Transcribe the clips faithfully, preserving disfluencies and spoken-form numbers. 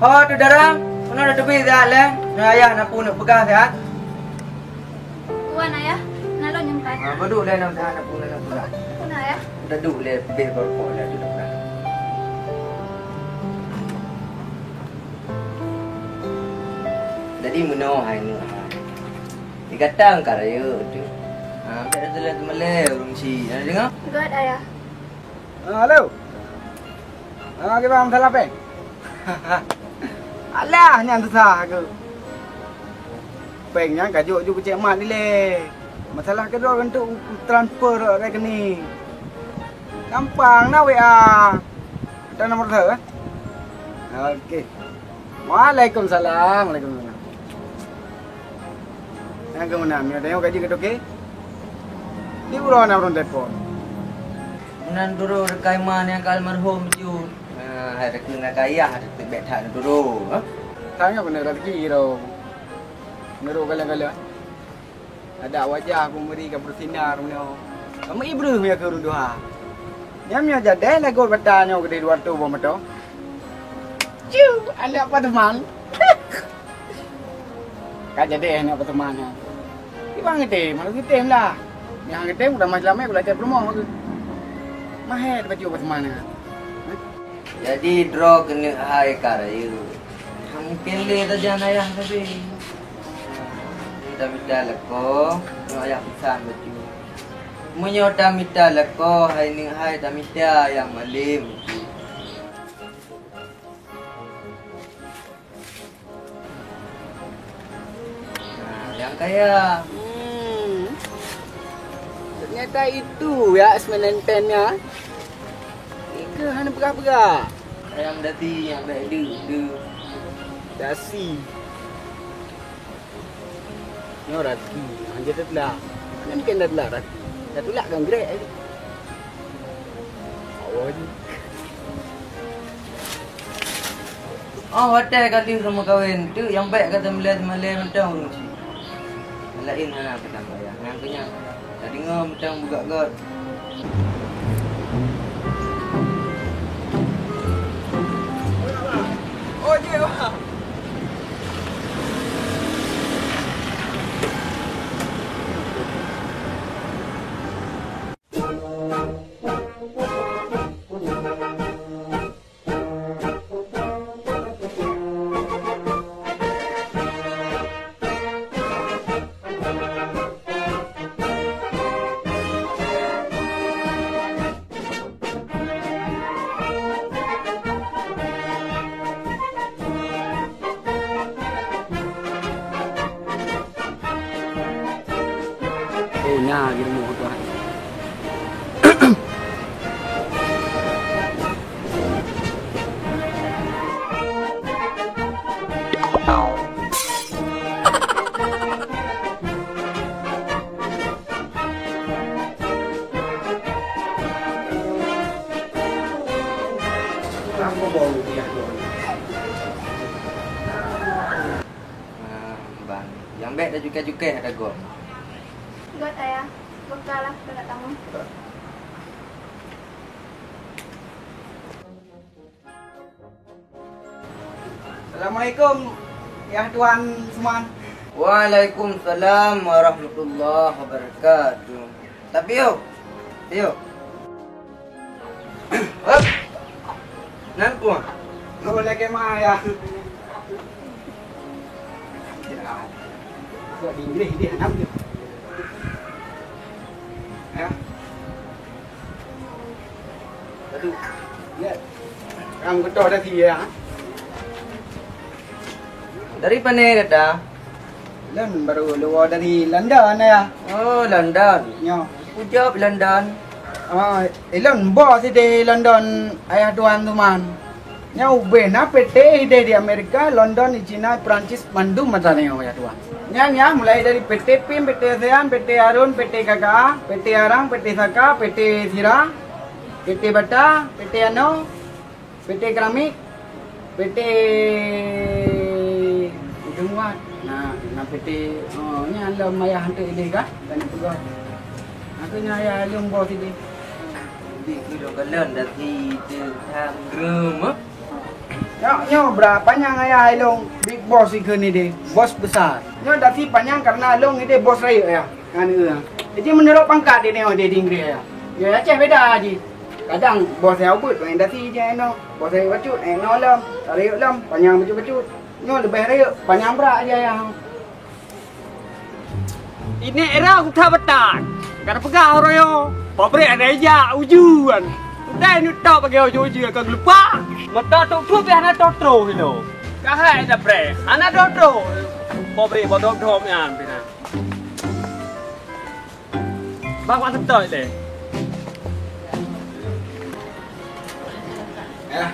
Oh, tu dara, keunoe na teubiet siat lé. Nyoe ayah na peue neupeugah siat. Wan ayah, na lôn nyang pat. Ah, baduek lé nang siat na peue neupeugah. Peue na ayah? Udah duek lé, beh baru kok lé tu dah. Jadi meunoe hai nyoe. Di gatang ka rayeuk tu. Ha, bèk rasa lé teumeulee ureueng si. Ada dengar? Göt ayah. Ah, halo. Ah, kiban masalah péng? Alah, nyan susah aku. Péng nyan ka jok ju keu Cék Mat dilèe. Masalah keudroe untuk transfer rekening. Gampang na W A. Ada nomor saya, kan? Oke. Waalaikumsalam, waalaikumsalam. Nyang keu meunan, meunyoe tanyoe gaji ka toke, di uroe na ureueng telepon. Meunan turo reukai ma nyang ka almarhum ju. Nah, hai takheun na kayah, takheun bèk that na turo, ha? Tanyoe keuneuk raseuki ro. Meunurot galak-galak. Adak wajah peumeri ka beusinar meunyoe. Kamoe ibreuh meunyoe keu ureueng tuha. Nyan meunyoe jadeh lagot bata nyoe keudeh dua reutôh boh moto. Ciu, aneuk Pak Teman. Ka jadeh aneuk Pak Teman nyan. Iban geutem, harôh geutem lah. Nyang geutem udah maseulamat, udah cit peurumoh. Mahé baju Pak Teman nyan. Jadi droe keuneuk hai ka rayeuk. Mungken lé tajan ayah sabe. Tamita lakoe, nyoe ayah peusan bacut. Meunyoe tamita lakoe, hai neuk hai tamita nyang malém. Nah, nyang kaya. Hmm. Ternyata itu ya sebenarnya. Ika hana peugah-peugah. Ayam dati nyang bèk deuh-deuh. Dasi. Nyoe raki, hana jeuet teulah. Hana mungken teulah raki. Dah tulak kan grek ai. Awai. Oh, watèe ka lheueh meukawen, teuk nyang bèk ka teumeulen-meulen mantong ureueng chik. Laén hana peutambayah, nyang keunyan. Tadeungoe mantong beugöt-göt. Oh, jeuet, Bang. Oh, na di rumoh tuan. Nah, ban. Nyang bèk tacukai-cukai ata gob. Göt, Ayah. Beukalah keuneuk tamong. Assalamualaikum, Yah Tuan Suman. Waalaikumsalam warahmatullahi wabarakatuh. Tapi yo, yo. Hop. Nan kuah. Kau lagi mah ya. Kok di Inggris dia enam je. Ya. Aduh. Ya. Kamu betul dah sih ya. Dari mana kata? Lôn baru luwa dari London, Ayah. Oh, London. Nyo. Peue job London? Ah, ilôn boh sideh London, Ayah Tuan Suman. Nyo ubé na P T ideh di Amerika, London, di China, Perancis, mandum masa nyoe, Ayah Tuan. Nyan, Yah, mulai dari P T pim, P T ASEAN, P T Arun, P T K K A, P T Arang, P T Saka, P T Sira, P T Bata, P T Ano, P T Keramik, P T Ujong Wat. Nah, na P T, oh, nyan lom ayah hantu ideh kah? Dan peugah. Aku nyan ayah lom boh sideh. Di keu lôn kalon dah si teu tham rum, eh? Nyoe, nyoe bra panyang ayah ilong big boss ikheun ideh, bos besar. Nyoe dasi panyang karena ilong ideh bos rayeuk ayah. Kan, eh. Jadi menurut pangkat ideh nyoe ideh di Inggris ayah. Ya Aceh beda ji. Kadang bos ayah ubit panyang dasi je eno. Bos rayeuk bacut, eno lom, rayeuk lom, panyang bacut-bacut. Nyoe leubeh rayeuk, panyang bra je ayah. Ini era kuta betan. Kada peugah royo. Pabrik ada ija ujuan. Udah ini tak bagi uju-uju akan lupa. Mata tu tu biar hana totro hilo. Kahai dah bre. Hana totro. Pabrik bodok dom nyan pina. Bang, bang, setor deh. Ayah.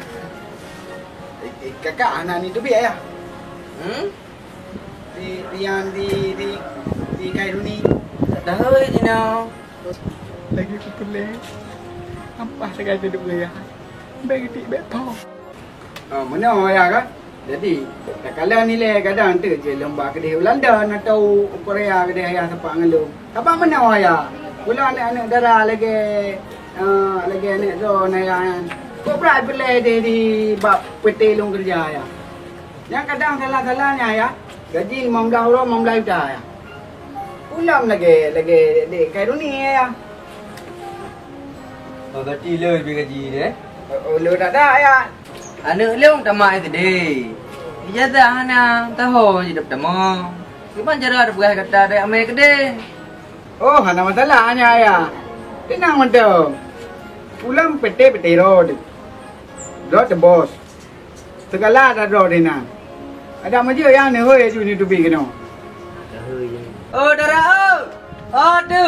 Eh, eh, kakak, anak ni teubiet, ayah. Hmm? Di, di yang di, di, di Khairuni. Tak tahu ya, Dina. Lagi aku pelik. Nampak sagai tu duk gaya. Bek getik, bek pom. Ah, meunoe ya kan? Jadi, takalon ilèe kadang teuk cit lôn ba keudeh u London atau u Korea keudeh ayah sapat ngon lôn. Sabab meunoe ya, ulôn aneuk-aneuk dara lagèe, ah, lagèe aneuk droeneuh ya nyan. Kok brat peureulèe deh di bak P T lôn keureuja ya. Nyang kadang salah-salah nyan ya, gaji limong blaih uroe limong blaih juta ya. Ulôn lagèe, lagèe dek Khairuni ya. Oh, berarti le leubeh gaji deh? Oh, oh, le dak-dak ya. Aneuk lôn tamat S D. Ijazah hana, taho jidap tamong. Kiban cara tapeugah kata dek amai keudeh. Oh, hana masalah nyan, Ayah. Tenang mantong. Ulôn P T P T Road. Droe teuh bos. Segala ada droe di nan. Ada meujeuet nyang neuhôi aju ni teubi keunoe. Oh, dara, oh. Oh, tu.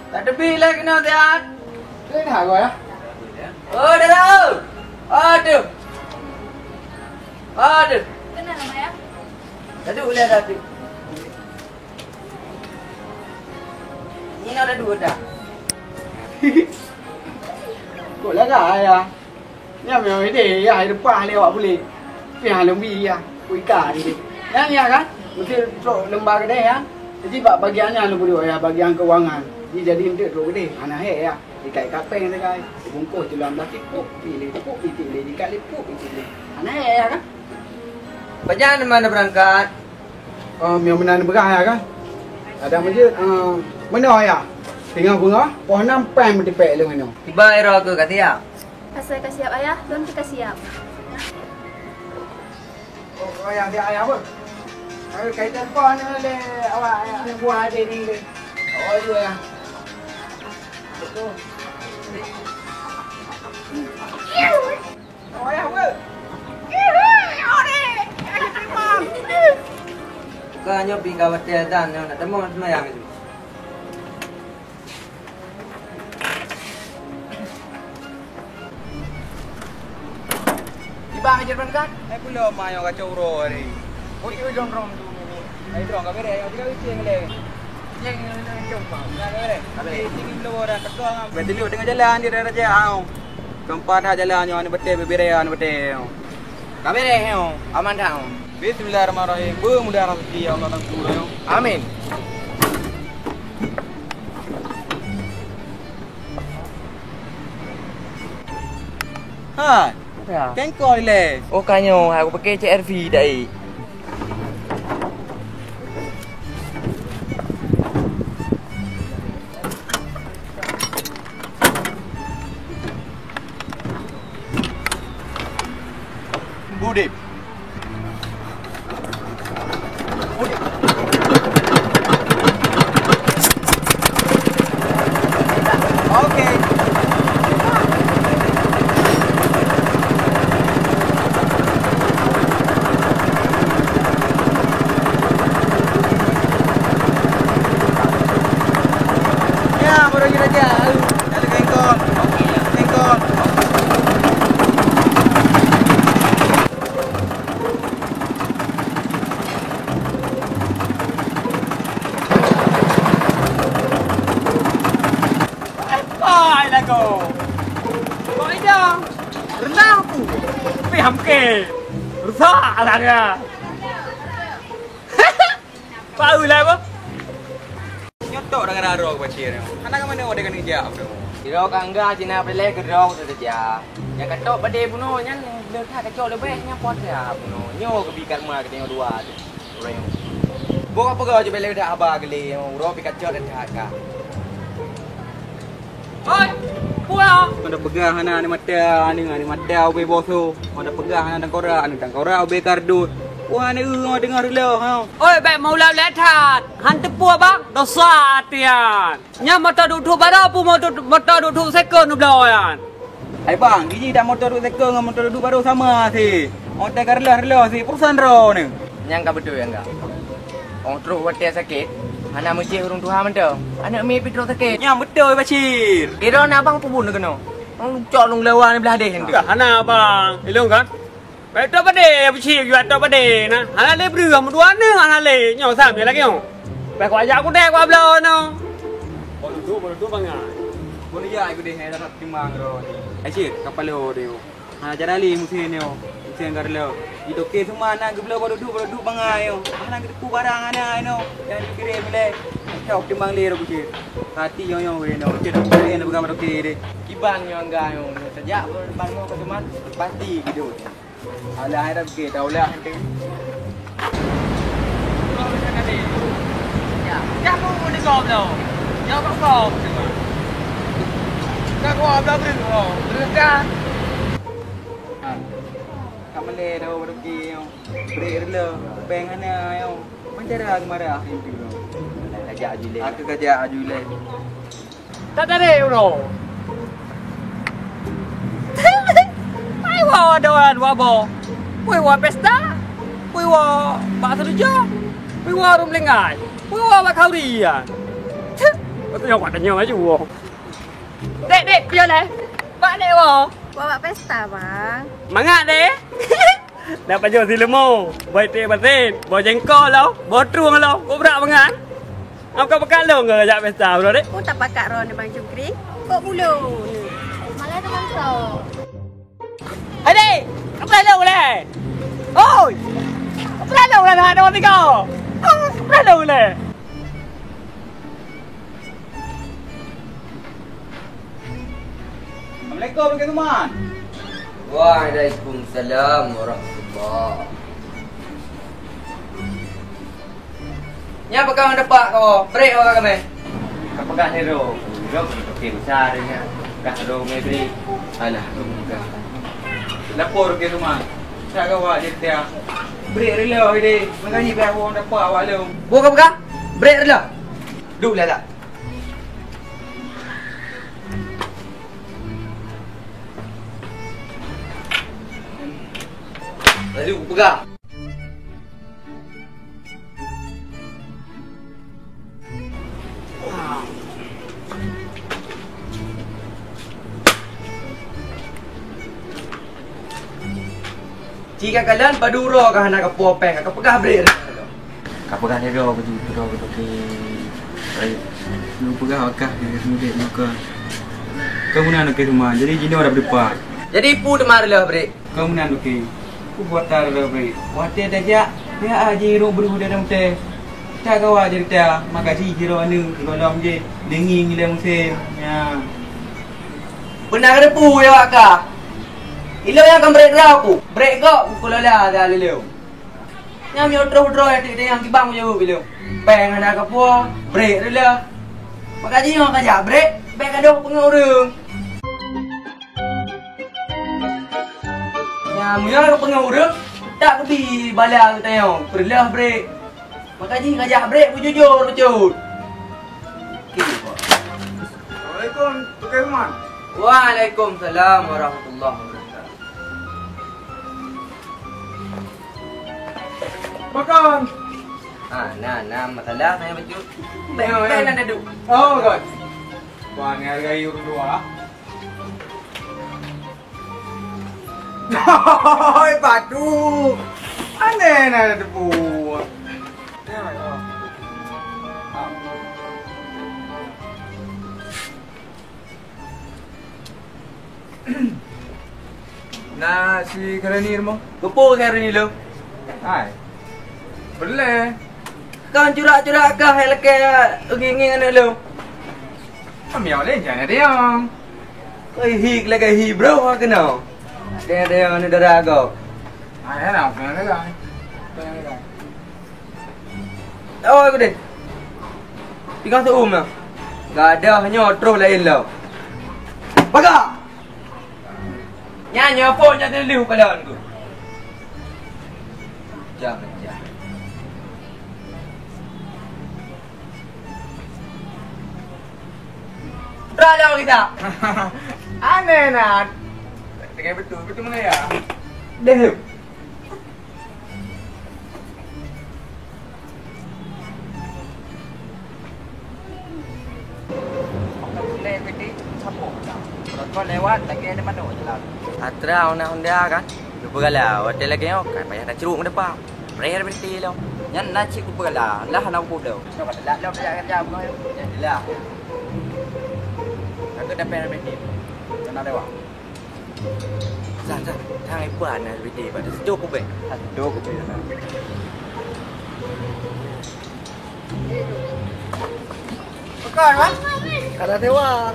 Tak teubi lé keunoe siat. Keunoe ha, ya? Oh, dara, oh. Oh, tu. Oh, tu. Kenapa, ya? Tadi boleh tadi. Ni nak ada dua dah. Kok lagak, Ayah? Nyan memang ideh, ya, hai leupah lé awak puléh. Pih hai lôn bi, ya. Ku ika ideh. Nyan, ya, kan? Mesti trok lembar keudeh, ya. Jadi, bak bagian nyan lôn peuduek, ya, bagian keuangan. Jadi, jadi enteuk trok keudeh. Hana hé, ya. Ikat-ikat péng sagai. Bungkôh ceulang plastik, puk, pi lé, puk, itik lé, ikat lé, puk, itik lé. Hana hé, ya, kan? Pajan teuma na beurangkat? Oh, meunyoe meunan beurangkat, ya, kan? Ada meujeuet, eh, meunoe, ya. Singoh beungoh, poh nam péng meutipék lôn inoe. Tiba iro keu ka siap. Asai ka siap, Ayah, lôn pih ka siap. Oh, oh, ya, ya, ya, apa? Ayo, kaitan pon lé awak, ya, aneuk buah adé ni lé. Oh, iya, ya. Betul. Oh, ya, apa? Ka nyoe pih ka watèe azan nyoe, nak tamong seumayang itu. Ibang ajar ban kan? Eh, pulo ma nyoe kacau uroe hari. Oh, iya, dong, dong, dong. Ayo, dong, ka bereh, ayo, tiga ucing lé. Ucing, ucing, ucing, Bang. Ka bereh. Ka bereh. Tinggi dulu orang, ketua, Bang. Betul, tengah jalan, dia dah raja, au. Tempat dah jalan, nyoe, aneuk beuteh, bebere, aneuk beuteh. Ka bereh, nyoe. Aman dah, au. Bismillahirrahmanirrahim. Bermudah rezeki, ya Allah, dan guru, ya. Amin. Hai. Ya. Kengkoi lé. Oh, ka nyoe, aku pakai C R V dak, eh. Budi. Oke. Ya, baru kita aja. Ada kengkong. Oke, ya. Kengkong. Hai, lagu. Kok idang? Rendah aku. Tapi hamke. Rusak lah dia. Bau lah apa? Nyotok dengan raro ke pacir. Anak ke mana orang dengan ijak apa? Kira kangga cina pelai ke rau tu saja. Yang katok pada bunuh nyan. That kacok leubeh nyan puasa bunoe. Nyoe keubi karma geutanyoe dua tu. Boh ka peugah jeuet bèk lé that haba geulé, uroe pih kacok that ka. Oi, peue? Ngon tapeugah hana aneuk mata, aneuk, aneuk mata ubé boso. Ngon tapeugah hana tangkorak, aneuk tangkorak ubé kardus. Wah, aneuk eu ngon teungoh reuloh, ha. Oi, bèk meuulah-ulah that. Han teupeu, Bang. Dosa atian. Nyan moto duek-duek baroe peue moto, moto duek-duek second neubloe nyan. Hai bang, giji dak moto duek second ngon moto duek-duek baroe sama si. Moto ka reuloh-reuloh si, peurusan droeneuh. Nyang ka beutôi, Angga. Ong troh watèe sakét, hana meucéh ureueng tuha mantong. Aneuk miet pih troh sakét. Nyang beutôi, Bashir. Kira na abang peue buet keunoe. Ong cok lôn lawan blah deh tu. Hana, Bang. Ilong kan? Bèk tok padé, Abu Cik, jual tok padé na. Hana lé breuh, meudua neuh hana lé. Nyoe sam lagèe nyoe. Bèk kuajak kudèe kuabloe nyoe. Baru tu, baru tu bangai. Boleh ya, aku deh, dah timbang roh ni. Asyik, kapal lo dia. Ha, cara lé musim ni. Musim garlo. Itu ke semua anak geubloe baru tu, baru tu bangai nyoe. Anak geuteupeue barang anak nyoe. Yang dikirim lé. Kau timbang lé roh kucing. Hati nyong-nyong weh nyoe. Kita boleh nak pegang baru ke deh. Kiban nyong enggak nyoe. Sejak baru depan mau ke teman, pasti hidup. Alah, hai dah fikir, dah ulah nanti. Ya, ya, aku boleh kau tau. Ya, kau kau. Kau kau abang beri kau. Beri kau. Ha. Ka malèe dah berhenti. Break dulu. Peng hana, yo. Macam mana aku marah? Aku kajak aju leh. Aku kajak aju leh. Tatarek uroe. Hai wa doan wa bo. Wei wa pesta. Wei wa bak seduja. Wei wa rum lenggai. Wei wa bak kaurian. Betul yang buat tanya maju. Dek, dek, pion eh. Bak dek wa. Wa bak pesta, bang. Mangat deh. Dak pajoh si leumo, boi teh basin, boi jengkol lo, boi trueng lo, kobra bangat. Ngam ka pekalong ke jak pesta bro dek? Pun tak pakak ron di Bang Cungkring, kok bulu ni. Malah teman kau. Adik, apa lalu le? Oi, apa lalu le nak dua tiga? Apa lalu le? Assalamualaikum, Kak Tuman. Waalaikumsalam warahmatullah. Nya pegang depak kau, break awak kami. Kau pegang hero, hero kau pakai besar nya. Kah hero mai break. Alah, tu muka. Lapor ke rumah. Tak gawa je dia. Break rela deh. Mengaji biar orang dapat awak lu. Buka pegang. Break rela. Duh lah tak. Lalu pegang. Ci ka kalon padum uroe ka hana kapoh pèng, ka peugah brek. Ka peugah lé droe baju, droe baju ke. Lu peugah wakah ke seumeudek muka. Kau meunan ke rumah, jadi jinoe dah beudepak. Jadi peue teuma reuloh brek? Kau meunan ke. Ku buat tar reuloh brek. Watèe tajak, ya aji rung beuruh dalam teh. Tak gawa cerita, makasih jiro anu, golom je, dingin gila musim. Ya. Beuna ka teupeu ya wak ka. Ilong nyang ka brek droe ku, brek gok ku kelola dah leuleum. Nyang miyueb troh droe ya tik nyang kibang jaweueb ilong. Pèng hana kapoh, brek reuloh. Maka jih nyoe ka jak brek, bèk gadoh peungeut ureueng. Nyang meunyoe ka peungeut ureueng, tak keubi bala geutanyoe, peureuloh brek. Maka jih ka jak brek beujujur bacut. Oke, Pak. Assalamualaikum, Tok Hilman. Waalaikumsalam warahmatullahi wabarakatuh. Makan. Ah, na, na, masalah saya bacut. Ya, ya. Bèk, bèk na duduk. Oh, God. Wah, ni hargai ureueng dua. Hoi, batu. Aneh na teupeu. Na si Karani rumoh? Keupeue Karani lom? Hai. Peureulèe. Kon curak-curak kah hai lakèe ngieng-ngieng aneuk lôn. Kami awak lé jangan ada yang. Kau hi lakèe hi bro ha keunoe. Deh, deh, mana dara kau? Ah, ya lah, kena dengar. Kena dengar. Oh, aku deh. Tiga tu um lah. Gak ada, hanya terus lain lah. Pakai! Nyan, nyan, apa nyan tu liu kalian tu? Jangan, jangan. Raya kita. Aneh, Nat. Tegai betul, betul mana ya? Deh. Lewat lagi ada mana jalan. Atra honda-honda kan. Lupa galau, hotel lagi nyoe kan payah dah ceruk depan. Rare berarti lo. Nyan na cit kupeugah lah, lah hana kupeugah. Cuma kat telat lo, telat kerja apa ya? Nyan je lah. Aku dapat R B T. Kena dewa. Zah, Zah, tang ibu ana R B T pada sejuk kubek. Sejuk kubek. Bukan, Wan? Kada sewa.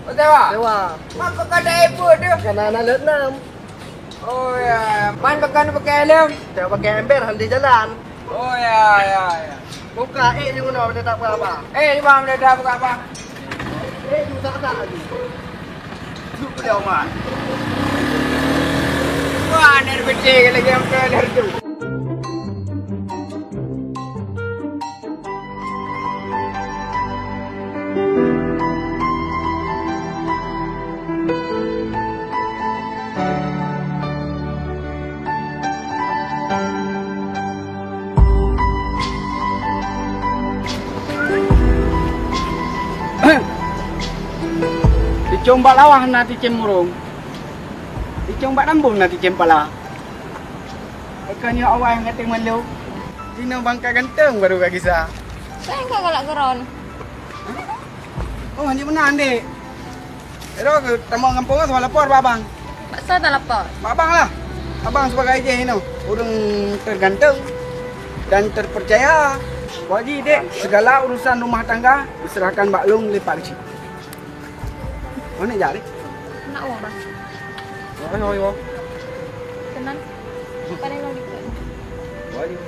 Oh, sewa? Sewa. Mak, kok kada ibu tu? Karena anak lewat enam. Oh, ya. Man, pakai, pakai helm? Saya pakai ember, handi jalan. Oh, ya, ya, ya. Buka, eh, di mana, boleh tak apa-apa? Eh, di mana, boleh tak apa-apa? Eh, di tak, tak lagi. Duduk pada rumah. Wah, ada betul lagi yang betul tu. Ticém bak lawah na ticém murông. Ticém bak tambông na ticém pala. Bukan ya Allah yang kata malu. Dina bangka ganteng baru gak gisa. Saya enggak galak geron. Oh, hanya benar, Dek. Ero ke tamong gampông sama lapor bak abang. Bak soe talapor? Bak abang lah. Abang sebagai je ino, ureuëng terganteng dan terpercaya. Wajib, Dek, segala urusan rumah tangga diserahkan bak lôn lepak kecil. Mana jadi? Nak uang, Bang. Oi, oi, oi. Tenan. Pandai lo dikit. Wajib.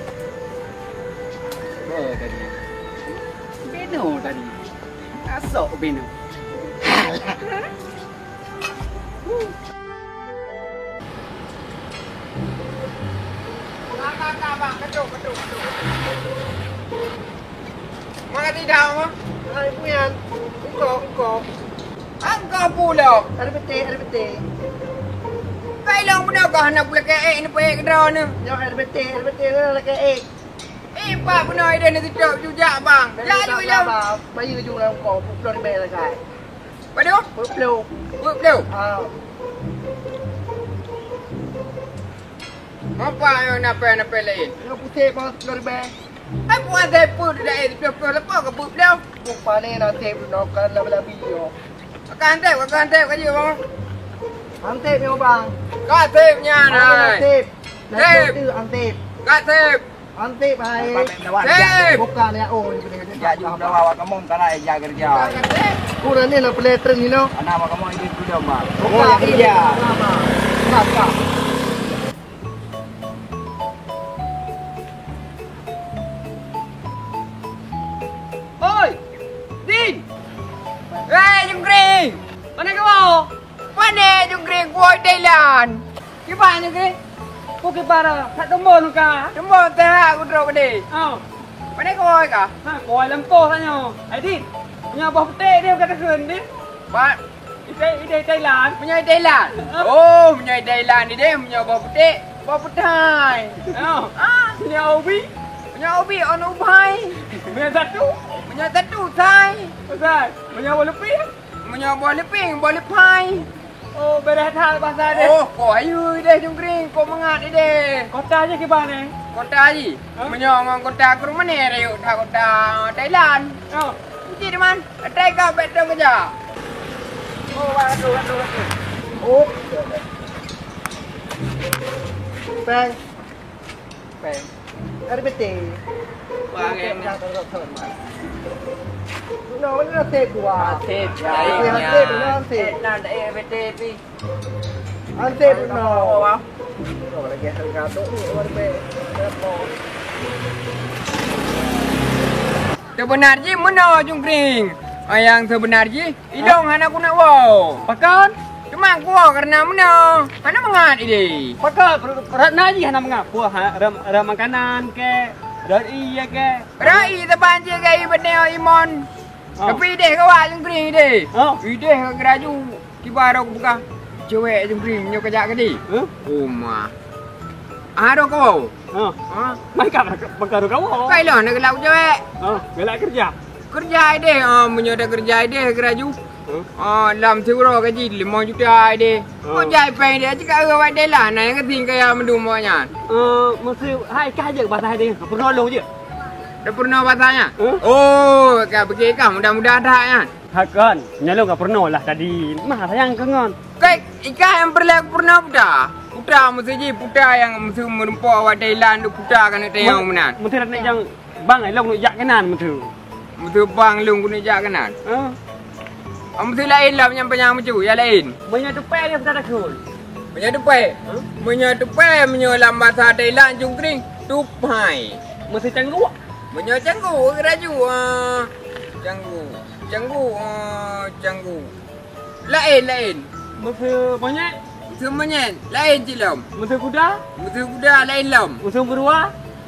Oh, tadi. Beno tadi. Asok beno. Alah. Nah, nah, nah, bang, ketuk, ketuk, ketuk, ketuk. Mana tidak, Mak? Hai, Puyan. Engkau, engkau. Engkau pula. Ada betik, ada betik. Kai long pula kau nak pula ke ek ni, pek ke drone ni. Nyoh ada betik, ada betik, ada ke ek. Eh, pak pernah ada nak tutup jujak, bang. Dari jujak. Bayi ke jumlah engkau, pukul lima lah, kai. Waduh. Pukul. Pukul. Ah. Apa yang napa-napa lain? Yang putih, bang, sepuluh ribu. Hai, buat saya pun dah, eh, sepuluh, sepuluh, lepas ke pukul? Bukan ni, nanti nak kan labi-labi, yo. Akan hantar, akan hantar kat dia, bang. Hantar, yo, bang. Kat tip nya, nah. Tip. Tip. Hantar. Kat tip. Ansip hai. Sip. Bukan ya, oh, ini kena. Ya, jumpa awak kamu, tak nak ya kerja. Kurang ni nak peletren ni, no. Anak awak kamu ini sudah, Mak. Bukan, oh, ya, kerja. Masak. Oi, Din. Hei, Jungkring. Mana kau? Mana Jungkring, kau Thailand? Kiban nyoe, Gri. Ku kiban dah. Nak tumbon ka? Tumbon teuh, aku droe gede. Oh. Pane kawai ka? Ha, kawai lam poh tanyoe. Hai, Dit. Meunyoe boh putéh deh, ka takheun deh. Ba- Idai, idai Thailand. Meunyoe Thailand. Ha? Oh, meunyoe Thailand ni deh, meunyoe boh putéh, boh putai. Oh. Ah. Meunyoe ubi? Meunyoe ubi, on ubai. Meunyoe satu? Meunyoe satu, sai. Sai. Meunyoe boh lupie? Meunyoe boh liping, boh lipai. Oh, beureh that basa deh. Oh, kok ayu deh, Jungkring, kok mangat deh. Kota jih kiban, eh? Kota jih? Hah? Meunyoe ngon kota Krueng Mané, rayeuk that kota Thailand. Oh. Cit man, atai ka bet dong keujak. Oh, waduh, waduh, waduh. Oh. Peng. Peng. Air beutih. Wah, ngen. Nah, mana nasib gua? Nasib, ya. Nasib, nasib, nasib. Eh, nah, eh, beutih pi. Anseb no. Seubeuna jih meunoe Jungkring. Nyang seubeuna jih, idong hana kuneuk woe. Pakon? Teuma kuwoe kareuna meunoe hana mangat ideh. Pakon? Rot na jih hana mangat. Peue ha-, ram, ram makanan keu, rot ié keu? Rot ié saban jih keu ié beuneuh imon. Oh. Tapi ideh ka wak Jungkring ideh. Oh. Ideh ka geuraju. Kiban roh kupeugah, cewek Jungkring nyoe kajak keudeh. Huh? Uma. Ah, roh kawoe. Oh. Ha? Mai ka, ka, ka roh kawoe. Kai lôn na geulak cewek. Oh, geulak keureuja. Keureuja ideh, oh, meunyoe takeureuja ideh geuraju. Huh? Oh, lam siuroe gaji limong juta ideh. Oh. Oh, jai péng ideh, cit ka eu awai Thailand, na nyang gasien kaya mandum awak nyan. Eh, meuseu hai kah jeuet basa ideh, peurunoe lôn jeuet. Dah peurunoe basa nyan? Huh? Oh, ka pikir kah mudah-mudah that nyan. Hakon, nyoe lôn ka peurunoe lah tadi. Mah sayang keu ngon. Kai, i kah nyang peureulèe peurunoe puta. Puta meuseu jih, puta nyang meuseu meurumpok awak Thailand tu puta keuneuk tayong meunan. Meuseu dak jak bang, eh, lôn keuneuk jak keunan meuseu. Meuseu bang lôn keuneuk jak keunan. Hah? Oh, meuseu laén lom nyang panyang meuseu, nyang laén. Meunyoe tupèe dia puta takheun. Meunyoe tupèe? Hah? Meunyoe tupèe, meunyoe lam basa Thailand Jungkring, tuphai. Meuseu cangguek? Meunyoe cangguek, geuraju, ah, cangguek. Cangguek, ah, cangguek. Laén, laén. Meuseu monyét? Meuseu monyét, laén cit lom. Meuseu kuda? Meuseu kuda, laén lom. Meuseu meuruwa?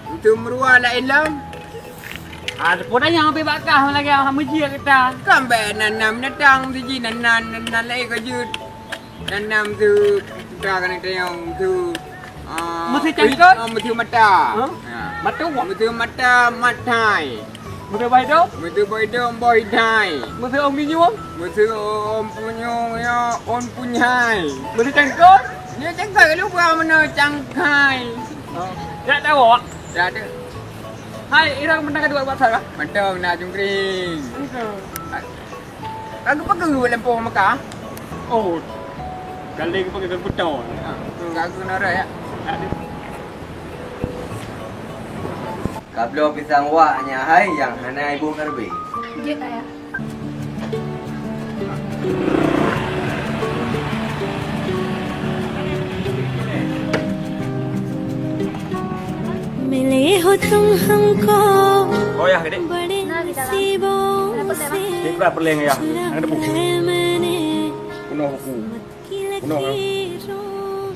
Meuseu meuruwa, laén lom. Ah, peue tanyong pih bak kah lagèe hana meujiek gata. Kan bèk nan-nan binatang meuseu jih, nan-nan, nan-nan laén ka jeuet. Nan-nan meuseu puta keuneuk tanyong meuseu. Ah, meuseu cangkot? Ah, meuseu mata. Huh? Ya. Mata? Meuseu mata, mathai. Meuseu bak idong? Meuseu bak idong, boh idai. Meuseu ôn punyueng? Meuseu ôn punyueng, ya, ôn punyai. Meuseu cangkot? Nyoe cangkot ka lupa meunoe cangkai. Oh. Jak tawak? Jak ada. Hai, irang pernah kedua buat salah? Mantap, nak Jungkring. Betul. Ka geupeugah lé Po Mekah? Oh, ka lheueh geupeugah keu beutôi. Ha, tu ka geupeugah ya. Ka bloe pisang wak nyan hai nyang hana iboh karbé. Jeuet, Ayah. मिले हो तुम हमको Oh, ya, gede. बड़े नसीबों से। Ini berapa leng ya? Ada buku. Penuh buku. Penuh.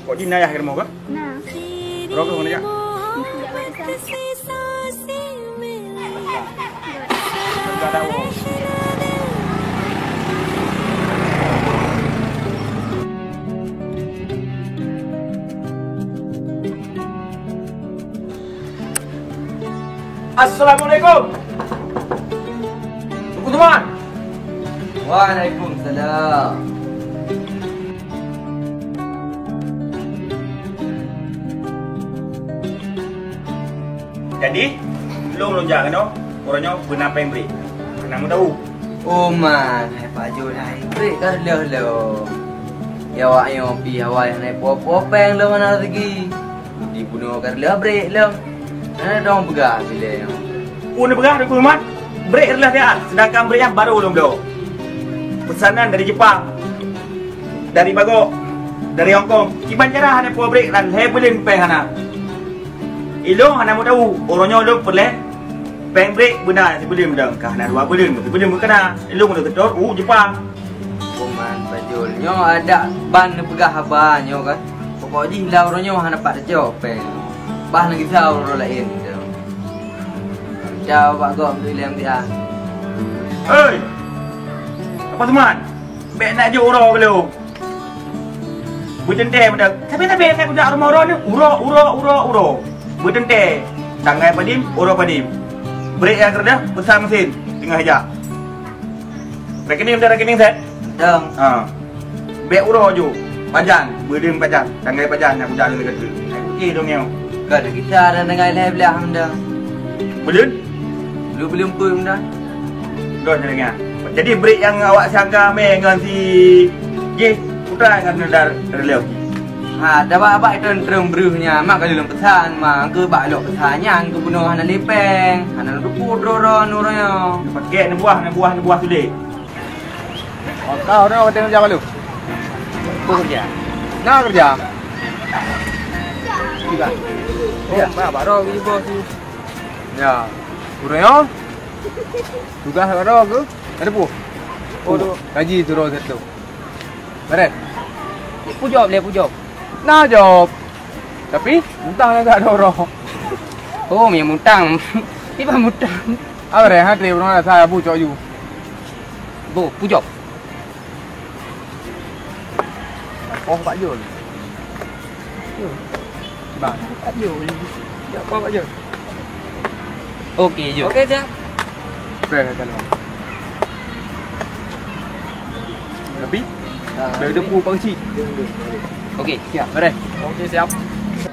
Kok jin ayah ke rumah kah? Nah. Berapa mana ya? Enggak tahu. Assalamualaikum. Teungku Tuman. Waalaikumsalam. Jadi, lôn lôn jak keunoe, uroe nyoe beuna péng brek. Hana meutahu. Oh man, hai Pak Jul, hai brek ka reuloh lom. Ya awak nyoe pih awai hana po-po péng lom hana rezeki. Budi bunoe ka reuloh brek lom. Hana dong peugah silée nyoe. Peue neupeugah Teungku Tuman? Brek reuloh siat, seudangkan brek nyan barô lôn bloe. Peusanan dari Jepang, dari Bagok, dari Hong Kong. Kiban cara hana po brek dan lhée buleuen péng hana. Ilôn hana meutahu, uroe nyoe lôn peureulée péng brek beuna sibuleuen mantong, ka hana dua buleuen, sibuleuen meukeuna. Ilôn lôn geuseutôt u Jepang. Kuman Bajul, nyoe adak ban neupeugah haba nyoe kan. Pokok jih lam uroe nyoe hana pat teucok péng. Bah neugisa uroe laén tu. Cau bak gob tu ileng dia. Hei! Apa teman? Bèk nak jok uroe keu lôn. Beuteuntèe meunan. Sabe-sabe ka kujak rumoh uroe nyoe. Uroe, uroe, uroe, uroe. Beuteuntèe. Tanggai padum, uroe padum. Brek nyang keureudah, peusan meusén. Teungoh jak. Rekening dah rekening set? Dah. Ha. Bèk uroe ju. Pajan, beudeung pajan. Tanggai pajan nyang kujak lôn keu tu. Hai, oke dong nyoe. Ka ada kita ada tanggai lhèe blah meunan. Buleuen? Dua buleuen peuet meunan. Dua jaringan. Jadi brek nyang awak siaga mé ngon si Jih, putra ngon Nundar relew. Ha, dah bak-bak itu treun breuh nya, mak kali lôn peusan, mak ke bak lok peusan nyan ke bunoe hana lipeng, hana lôn teupeu droe-droe nuraya. Pakai neubuah, neubuah, neubuah sulet. Oh, kau dah kata kerja malu. Apa kerja? Hana keureuja. Tiga. Ya, ba, baroe geuh bos tu. Ya. Ureueng nyoe. Tugaih baroe geuh. Ada peue? Oh, tu. Gaji turun satu. Beres. Peue jaweueb lé, peue jaweueb? Na jaweueb. Tapi, mutang nyang ka doro. Oh, mi mutang. Iban mutang. Apa deh, hati urang rasa abu cok ju. Bo, peue jaweueb? Oh, Pak Jul. Bang. Pak Jul. Ya, apa Pak Jul? Okey, jom. Okey, siap. Okey, okey, okey. Tapi, ah, dah ada ni. Pun Pak Cik. Okey, siap. Mari. Okey, siap.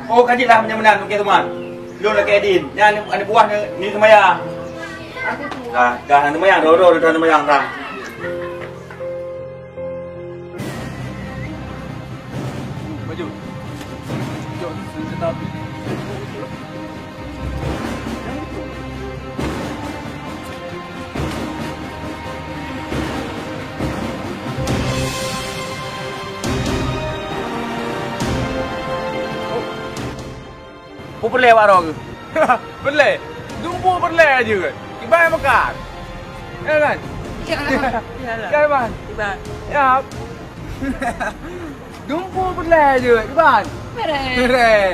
Oh, kaji lah meunan-meunan, okey, teman. Lôn lakèe din. Nyan aneuk buah ni, ni seumayang. Dah, dah seumayang, dah, dah, dah seumayang, dah. Maju. Jom, senjata api. Peue peureulèe bak droe keuh? Peureulèe. Dumpeue peureulèe jeuet. Iban meukat. Ya kan? Ya. Ya, Iban? Iban. Ya. Dumpeue peureulèe jeuet, Iban. Peureulèe. Peureulèe.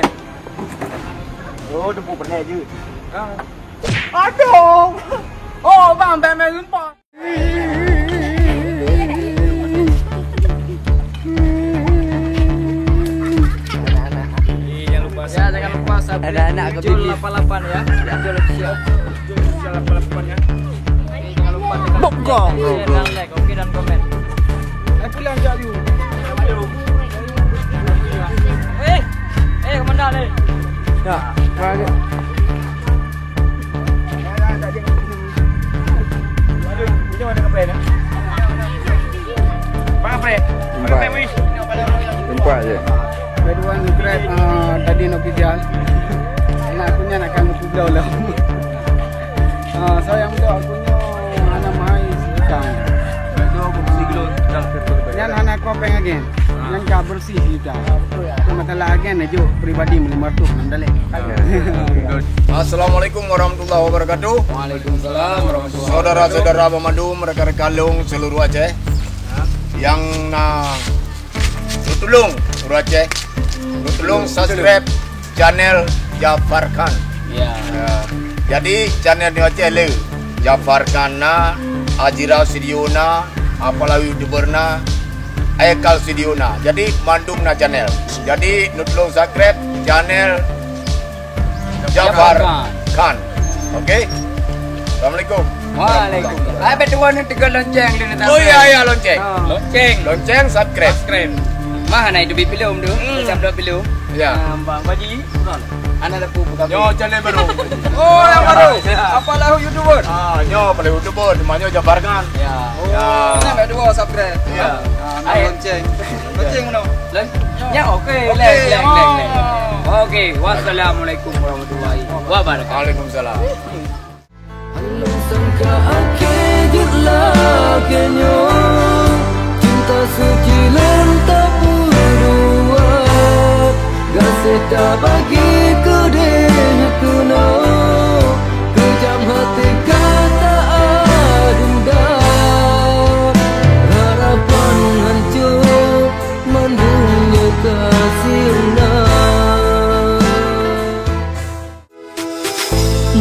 Oh, dumpeue peureulèe jeuet. Ah. Aduh. Oh, bang, bèk main lumpat. Jangan lupa subscribe. Ada anak ke tujuh lapan lapan ya. Tujuh lapan lapan ya. Jangan lupa tekan share dan like, oke, dan komen. Eh, pulang jap you. Eh, eh, komandan eh. Ya, balik. Empat. Empat je. Kedua ni Grab, ah, tadi nak kerja. Anak aku ni nak kena pulau lah. Ah, saya yang muda aku ni anak mai utang. Nyan hana kopeng lagi. Nyan ka bersih utang. Itu masalah agen aja pribadi lima ratus enam dalek. Assalamualaikum warahmatullahi wabarakatuh. Waalaikumsalam warahmatullahi wabarakatuh. Saudara-saudara banmandum, rekan-rekan lôn seluruh Aceh yang na neutulông ureueng Aceh, neutulông subscribe channel Jafar Khan. Ya. Ya. Jadi channel di Aceh le Jafar Khan na, Ajira Studio na, Apala YouTuber na, Aikal Studio na. Jadi mandum na channel. Jadi neutulông subscribe channel Jafar Khan. Okey. Assalamualaikum. Waalaikumsalam. Hai, betul ni tekan lonceng dulu. Oh ya, ya, lonceng. Ah. Lonceng. Lonceng subscribe. Subscribe. Mah na itu bi belum tu. Hmm. Subscribe belum. Ya. Ah, Bang Haji. Anak dah pun buka. Yo, channel baru. Oh, yang baru. Ya. Apa lah YouTuber? Ah, nyo boleh YouTuber, cuma nyo Jafar Khan. Ya. Ya. Sampai dua subscribe. Ya. Ah, lonceng. Lonceng mana? Lonceng. Ya, okey. Okey. Leng, leng, leng, leng. Oh. Okey, wassalamualaikum warahmatullahi wabarakatuh. Waalaikumsalam. Along sangka akhé jeuet lagèe nyoe, cinta suci lôn tapeudua, gaséh tabagi keudeh keunoe, keujam até ka ta-adunda, harapan hanco mandum nyoe ka sirna.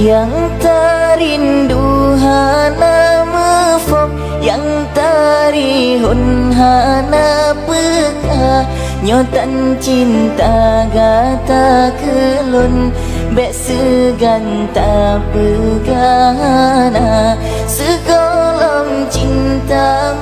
Nyang tarindu hana muphom, nyang tarihon hana peuka. Nyoe tan cinta gata keu lôn, bèk seugan tapeugah na. Sigohlom cinta